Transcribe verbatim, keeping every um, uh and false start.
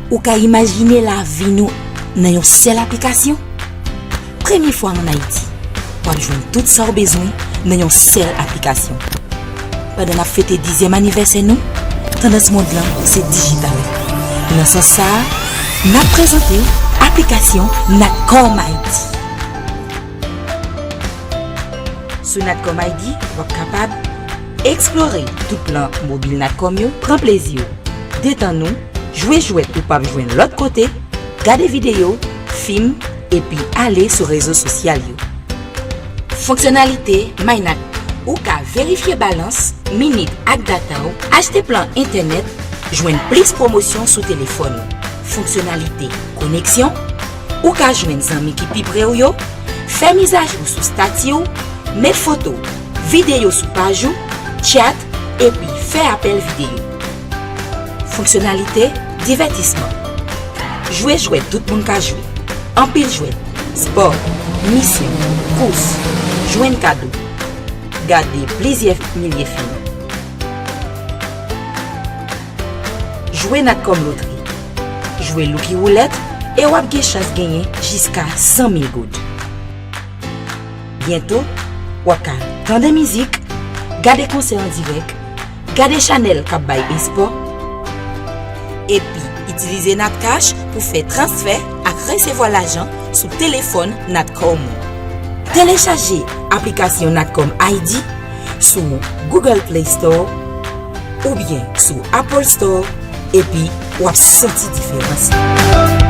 Ou ka imajine lavi nou nan yon sèl aplikasyon? Premye fwa ann Ayiti, w ap jwenn tout sa w bezwen nan yon sèl aplikasyon. Pandan n ap fete dizyèm anivèsè nou, tandans mond lan se dijital. Nan sans sa a, n ap prezante aplikasyon Natcom Ayiti. Sou Natcom I D, w ap kapab eksplore tout plan mobil Natcom yo, pran plezi w, detann ou, jwe jwèt ou p ap jwenn lòt kote, gade videyo, fim, epi ale sou rezo sosyal yo. Fonksyonalite MyNat, ou ka verifye balans, minit ak data w, achte plan entènèt, jwenn plis pwomosyon sou telefòn ou. Fonksyonalite koneksyon, ou ka jwenn zanmi ki pi pre w yo, fè mizajou sou estati w, met foto, videyo sou paj ou, tchat, epi fè apèl videyo. Fonksyonalite divètisman. Jwe jwèt tout moun ka jwe. Anpil jwèt, spò, misyon, kous, jwenn kado, gade plizyè milye fim. Jwe Natcom Lotri. Jwe Lucky Roulette e w ap gen chans genyen jiska san mil goud. Byento, w ap ka tande mizik, gade konsè an dirèk, gade chanèl k ap bay espò, epi itilize Natcash pou fè transfè ak resevwa lajan sou telefòn Natcom ou. Telechaje aplikasyon Natcom I D sou Google Play Store oubyen sou Apple Store, epi w ap santi diferans lan.